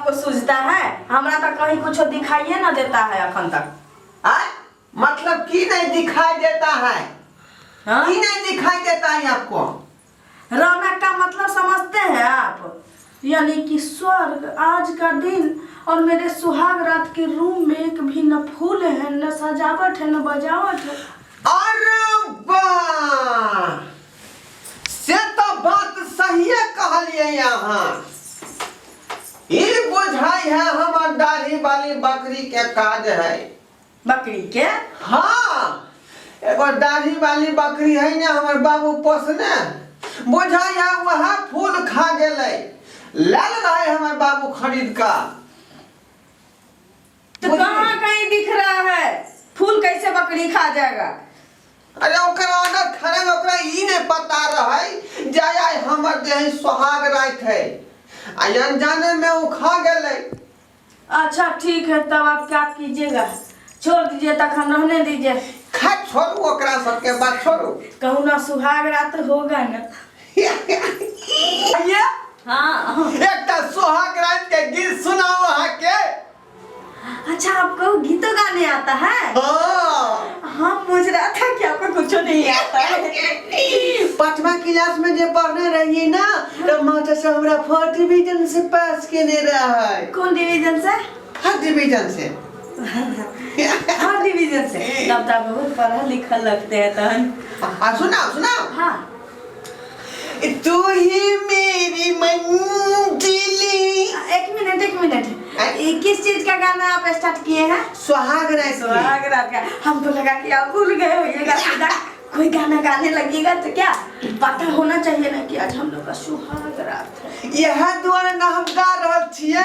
आपको सूझता है। हमरा तो कहीं कुछ दिखाइए ना देता है अखन तक। आय मतलब की नहीं दिखाई देता है? हाँ? की नहीं दिखाई देता है आपको? रौनक का मतलब समझते हैं आप? यानी कि स्वर्ग आज का दिन और मेरे सुहाग रात के रूम में एक भी न फूल है, न सजावट है, न बजावट है। अरे वाह, से तो बात सहिए कहलिए अहाँ। ई बुझाई है हमर दाढ़ी वाली बकरी के काज है। बकरी के? हाँ, एगो दाढ़ी वाली बकरी है ने हमर बाबू पोसने, बुझाई है वह फूल खा गेलै, लाल रहे हमर बाबू खरीद का। तो कहाँ कहीं दिख रहा है फूल? कैसे बकरी खा जाएगा? अरे ओकर आदत खराब, ओकरा ई नहीं पता रहे जाय आइ हमर देह सोहाग रात है, आ अनजाने में ओ खा गेलै। अच्छा ठीक है, तब आप क्या कीजिएगा? छोड़ दीजिए, तखन रहने दीजिए। खा छोड़ू ओकरा सबके बात छोड़ू। कहूँ ना सुहाग रात होगा ना। ये हाँ। एकटा सोहाग रात के गीत सुनाओ अहाँ के। अच्छा, आपको गीतो गाने आता है? हाँ। हम पूछ रहा था कि आपको कुछ नहीं आता है। पांचवा क्लास में जे पढ़ने रहिए ना, तो मास्टर से हमरा फर्स्ट डिवीजन से पास केने रहे। कौन डिवीजन से? फर्स्ट डिवीजन से। फर्स्ट डिवीजन से? तब तक बहुत पढ़ल लिखल लगते हैं तहन। आ सुनाओ, सुनाओ। हाँ। तू ही मेरी मंजिली। एक मिनट, एक मिनट, ये किस चीज का गाना आप स्टार्ट किए हैं? सुहाग रात की। सुहाग रात का। हमको लगा कि आप भूल गए होइएगा, सीधा कोई गाना गाने लगेगा तो क्या पता होना चाहिए ना कि आज हम लोग का सुहाग रात है। यह दुआरे ना हम गा रहल छियै।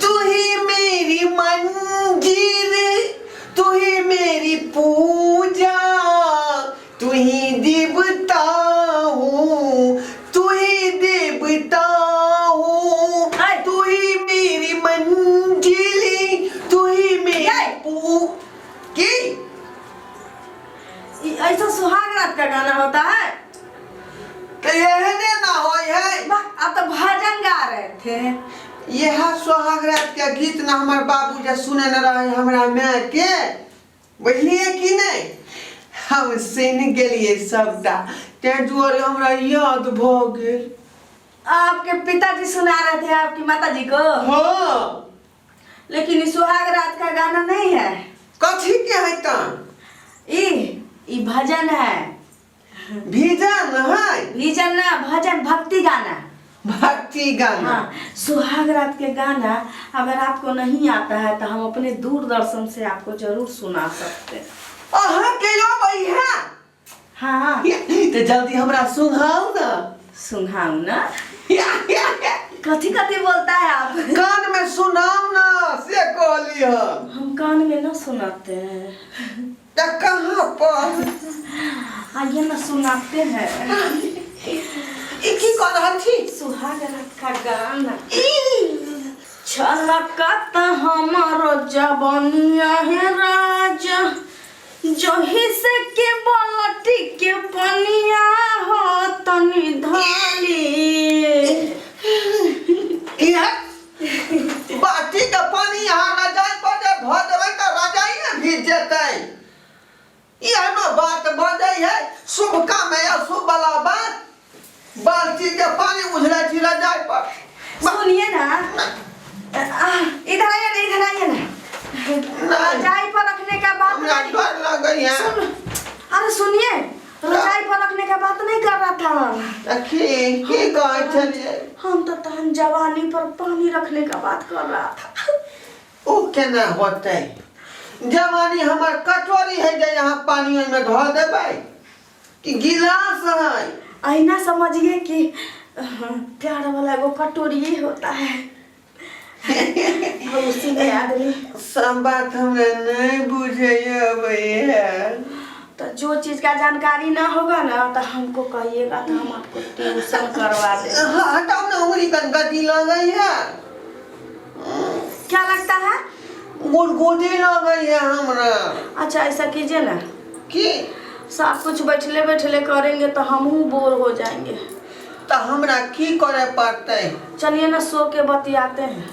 तू ही मेरी मंजिल, तू ही मेरी पूजा, तू ही देवता हूँ, तू ही देवता हूँ, तू ही मेरी मंजिल, तू ही मेरी पू की। ऐसा सुहाग रात का गाना होता है? तो एहने ना होय है। वाह, आप तो भजन गा रहे थे। यह सुहाग रात के गीत ना हमार बाबू जे सुने न रहे हमरा माय के, बुझलिए कि नहीं? हम सुनि गेलिए सबटा, तें दुआरे हमरा याद भ गेल। आपके पिताजी सुना रहे थे आपकी माताजी को? हाँ। लेकिन ये सुहाग रात का गाना नहीं है। कथी के है त? ई ई भजन है। भीजन है? भीजन ना, भजन, भक्ति गाना। भक्ति गाना। हाँ, सुहाग रात के गाना अगर आपको नहीं आता है तो हम अपने दूरदर्शन से आपको जरूर सुना सकते हैं। अहाँ के अबै है? हाँ। तो जल्दी हमरा सुनाउ ना। सुनाऊ ना? कथी कथी बोलता है आप? कान में सुनाउ ना से कहली हम। हम कान में ना सुनाते हैं। त कहाँ पर? आइए ना, सुनाते हैं। ई की कह रहल छी? सुहाग रात का गाना। छलकत हमारो जवनिया है राजा, जही से के बलटी के पनिया हो तनी धाली। इहे बाटी के पानी यहाँ रजाई पर जे धऽ देबै तऽ रजाइए भीज जेतै। एहनो बात बजै है शुभ काम है अशुभ वाला बात? बाल्टी के पानी उझलै छी रजाई पर। सुनिए ना, इधर आइए ना, इधर आइए ना। नहीं। रजाई पर रखने का बात हमरा नहीं। डर लगै है। सुन, अरे सुनिए, रजाई पर रखने का बात नहीं कर रहा था हम। तऽ की की कहै छलियै? हम तो तहन जवानी पर पानी रखने का बात कर रहा था। ओ केना होतै? जवानी हमर कटोरी है जे यहाँ पानी ओहिमे धऽ देबै कि गिलास है? ऐना समझिए कि प्यार वाला एगो कटोरी होता है और उसी में आदमी सब बात हमरा नहीं बुझे अबै। तो जो चीज का जानकारी ना होगा ना तो हमको कहिएगा, तो हम आपको ट्यूशन करवा दें। हाँ, हटाओ ना उंगली, गदगदी लगै है। क्या लगता है? गुदगुदी लगै है हमरा। अच्छा, ऐसा कीजिए ना। की? सब कुछ बैठले बैठले करेंगे तो हमहू बोर हो जाएंगे। तऽ हमरा की करे पड़तै? चलिए ना, सो के बतियाते हैं।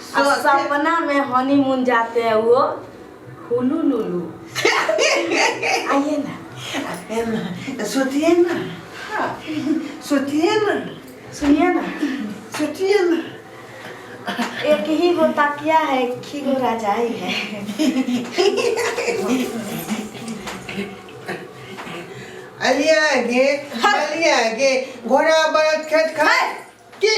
सो और के- सपना में हनीमून जाते हैं, वो हुलू लुलू। आइए ना। सोचिए ना, सोचिए ना। सुनिए ना। सोचिए ना। एक ही गो तकिया है, एक ही गो रजाई है। अलिया गे, अलिया गे, घोड़ा बरद खेत खाए की।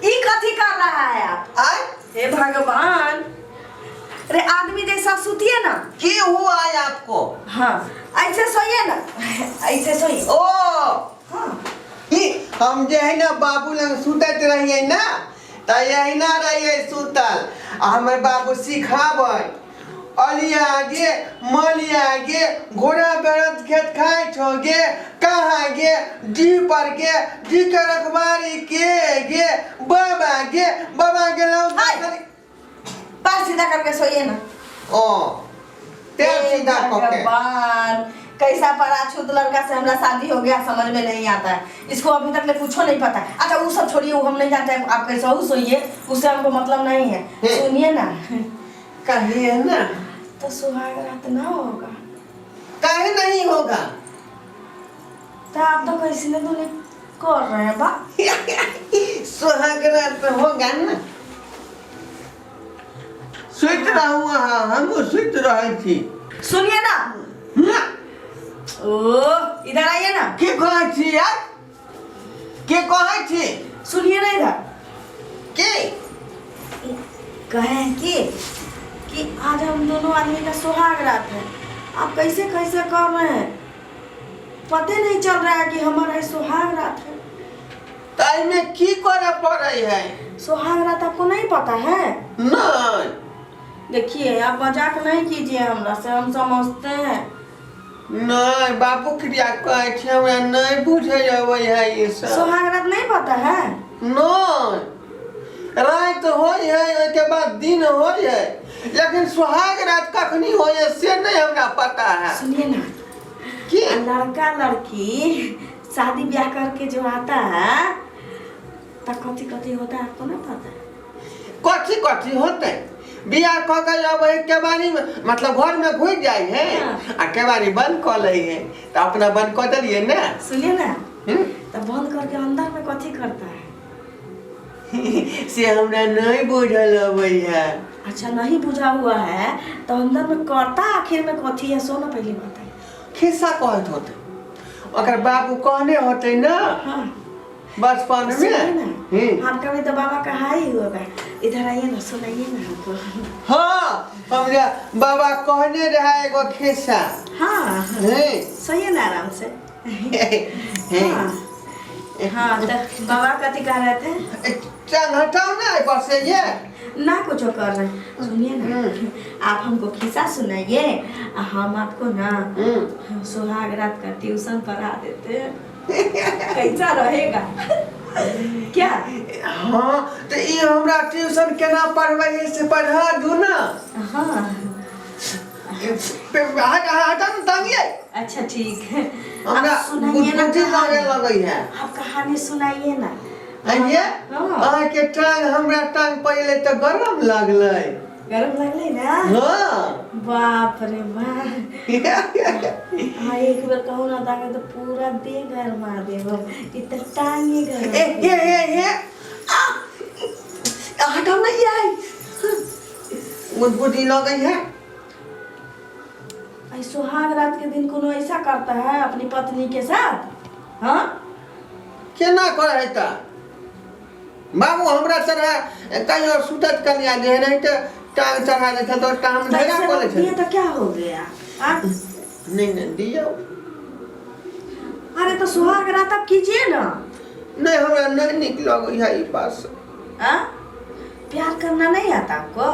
ई कथी कर रहा है आप? आय। हे भगवान, अरे आदमी जैसा सुतिए ना। की हुआ है आपको? हाँ, ऐसे सोइए ना, ऐसे सोइए। ओ। हाँ। ई हम जे है ना बाबू लग सुतैत रहियै ना, तऽ एहिना रहियै सुतल, आ हमर बाबू सिखाबै, अलिया गे मलिया गे, घोड़ा बरद खेत खाइ छौ गे, कहाँ गे, डी पर गे, डी के रखवारी के गे, बाबा गे, बाबा गेलौ। हाय। पैर सीधा करके सोइए ना। ओ, पैर हे सीधा कऽ के। भगवान, कैसा पराछूत लड़का से हमरा शादी हो गया, समझ में नहीं आता है। इसको अभी तक ले कुछो नहीं पता। अच्छा, वो सब छोड़िए, वो हम नहीं जानते हैं। आप कैसा हो सोइए, उससे हमको मतलब नहीं है। हे। सुनिए ना। कहिए ना। तो सुहाग रात ना होगा? काहे नहीं होगा? तो आप तो कैसे ना तो कर रहे हैं बा। सुहाग रात होगा ना। सुति रहू अहाँ, हमहूँ सुति रहै छी। सुनिए ना। ना। ओ, इधर आइए ना। की कहै छी यार? की कहै छी? सुनिए ना इधर। की? कहे हैं कि आज हम दोनों आदमी का सुहाग रात है। आप कैसे कैसे कर रहे हैं, पते नहीं चल रहा है कि हमारा ये सुहाग रात है। तऽ एहिमे की करऽ पड़ै है? सुहाग रात आपको नहीं पता है? नहि। देखिए, आप मजाक नहीं कीजिए हमरा से, हम समझते हैं। नहि बाबू, क्रिया कहै छी, हमरा नहि बुझै अबै है ई सब। सुहाग रात नहीं पता है? नहि, राति होइ है, ओहिके बाद दिन होइ है, लेकिन सुहाग रात कखनी होइ है से नहि हमरा पता है। सुनिए ना। की? लड़का लड़की शादी ब्याह करके जो आता है तो कथी कथी होता है, आपको ना पता है? कथी कथी होतै? बियाह कऽ के अबै है, केबाड़ी में, मतलब घर में घुसि जाइ है आ केबाड़ी बंद कऽ लै है, तऽ अपना बंद कऽ देलियै ने। सुनिए ना। हम्म? तो बंद करके अंदर में कथी करता है? से हमरा नहि बुझल अबै है। अच्छा, नहीं बुझा हुआ है तो अंदर में करता आखिर में कथी है, सो ना पहले बताइए। खिस्सा कहैत होतै, ओकर बाबू कहने होतै ना। हाँ। बचपन में। सुनिए ना। हम्म। आपका भी तो बाबा कहा ही होगा। इधर आइए ना, सुनाइए ना हमको। हाँ, हमरा बाबा कहने रहे एगो खिस्सा। हाँ। हम्म। सही ना, आराम से। हाँ हाँ, तो बाबा कथी कह रहे थे? टांग हटाओ ना एहि से ये। ना कुछ कर रहे हैं। सुनिए ना। आप हमको खिस्सा सुनाइए, आ हम आपको ना सुहाग रात का ट्यूशन पढ़ा देते हैं। कैसा रहेगा क्या? हाँ, तऽ ई हमरा ट्यूशन केना पढ़बै है, से पढ़ा दू ना। हाँ। हटा ने टांगिए। अच्छा, ठीक है। हमरा आप सुनाइए ना गुदगुदी लागे कहानी। लगै है। आप कहानी सुनाइए ना। आइए। हाँ। अहाँके टांग हमरा टांग पड़ले तऽ गरम लागलै। गरम लगलै ना? हाँ। बाप रे बाप! हाँ, एक बेर कहू ना ताके तो पूरा देह गरमा देबो। इतना टांगे गरम। ए हे हे हे, आ हटाओ ना यार, गुदगुदी लगै है। आई सुहाग रात के दिन कोनो ऐसा करता है अपनी पत्नी के साथ? हाँ? केना करै तऽ बाबू हमरा चढ़ा कहियो सुतत कनिया जे नहीं तऽ टांग चढ़ा दै छल तऽ हम तो ढेरा ऐसे कऽ लै रख दिए छलियै। तो क्या हो गया? हाँ? नहि नहि, दियौ। अरे, तो सुहाग रात आप कीजिए ना। नहि, हमरा नहि नीक लगै है ई बात। हाँ, प्यार करना नहीं आता आपको?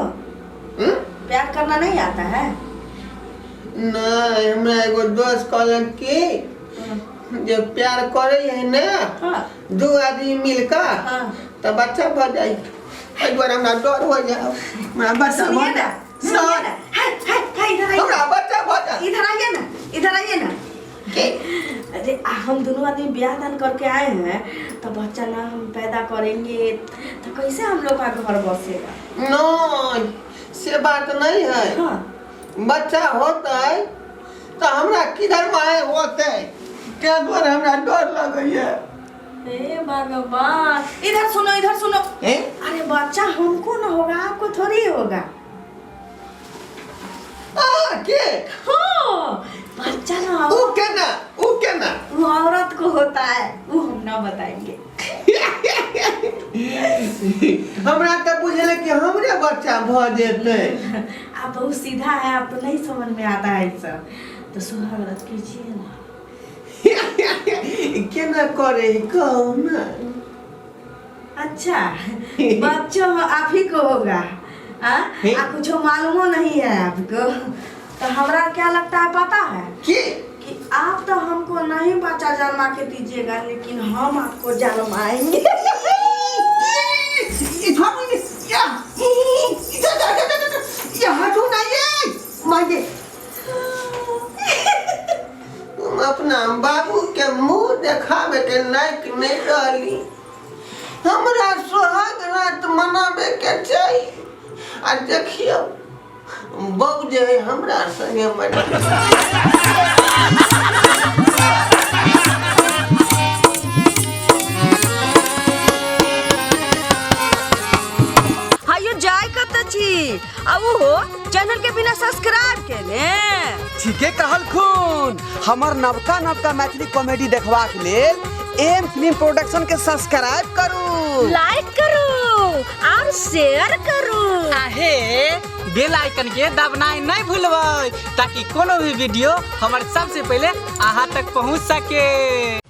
हम्म? प्यार करना नहीं आता है? नहि, हमरा एगो दोस्त कहलक कि जे प्यार करै है ने दू आदमी मिलकर तऽ बच्चा भऽ जाइ। एहि दुआरे हमरा डर हो जाए, हमरा बच्चा सुनिए भऽ ना। जाए। सुनिए ना, हाय हाय हाय, इधर आइए। हमरा बच्चा भऽ जाए। इधर आइए ना, इधर आइए ना। के अरे हम दोनों आदमी ब्याह दान करके आए हैं तो बच्चा ना हम पैदा करेंगे तो कैसे हम लोग का घर बसेगा? नहीं, से बात नहीं है। हाँ। बच्चा होतै तऽ हमरा किधर माय होतै, ताहि दुआरे हमरा डर लगैया। हे भगवान, इधर सुनो, इधर सुनो। हैं? अरे बच्चा हमको ना होगा, आपको थोड़ी होगा। आ के? हाँ, बच्चा ना ऊ केना, ऊ केना? वो औरत को होता है, वो हम ना बताएंगे। हमरा तऽ बुझल कि हमरे बच्चा भऽ जेतै। आप बहुत सीधा है, आपको नहीं समझ में आता है ये सब। तो सुहाग रात कीजिए ना। केना करे, कहू ना। अच्छा, बच्चों आप ही को होगा। हाँ? हे? आ कुछ मालूमो नहीं है आपको तो। हमरा क्या लगता है पता है? की? कि आप तो हमको नहीं बच्चा जन्मा के दीजिएगा, लेकिन हम आपको जन्माएंगे। ई छोड़ू ने, या, ई, जा, जा, जा, जा, जा, या, हटू ना ये, माये। हम अपना बाबू के मुंह देखावे के लायक नहीं रहली। हमरा सोहाग रात मनावे के चाही आ देखियौ बऊ जे है हमरा संगे मना। हायो जाय कत छी आ उहो चैनल के बिना सब्सक्राइब केने? ठीके कहलखुन। हमर नवका नवका मैथिली कॉमेडी देखबाक लेल एम फिल्म प्रोडक्शन के सब्सक्राइब करू, लाइक करू और शेयर करू। आहे बेल आइकन के दबनाइ नहीं भूलबै ताकि कोनो भी वीडियो हमर सबसे पहले अहाँ तक पहुँच सके।